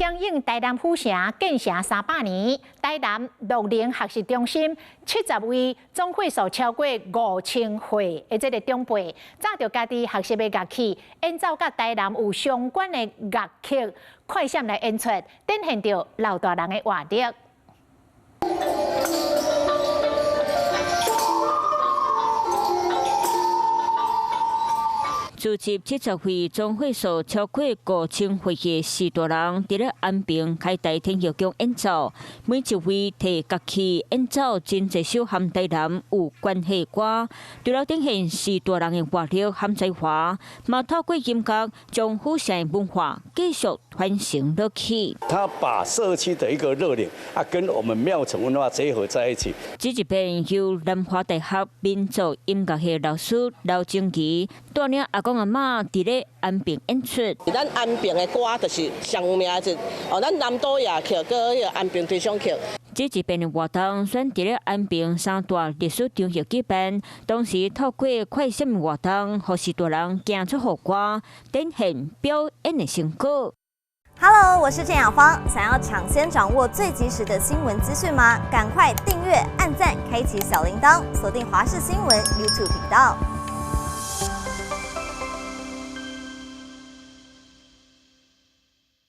響應台南府城建城300年，台南樂齡學習中心70位總歲數超過5000歲的這个長輩，紮著家己學習的樂器，演奏佮台南有相關的樂曲，快閃來演出，展現著老大人的活力。聚集70位總歲數超過5000歲的序大人，佇咧安平開台天后宮演奏。每一位提樂器演奏真濟首和台南有關係歌，除了展現序大人的活力和才華，嘛透過音樂將府城文化繼續傳承落去。他把社區的一個熱力啊，跟我們廟城文化結合在一起。這一遍由南華大學民族音樂系老師劉貞儀帶領阿公阿嬤佇咧安平演出。咱安平的歌就是上有名的，哦，咱南島夜曲，閣彼个安平追想曲。這一遍的活動選佇咧安平三大歷史場合舉辦，同時透過快閃活動，予序大人行出予歌，展現表演的成果。 Hello，我是鄭雅芳，想要搶先掌握最及時的新聞資訊嗎？趕快訂閱、按讚、開啟小鈴鐺，鎖定華視新聞 YouTube 頻道。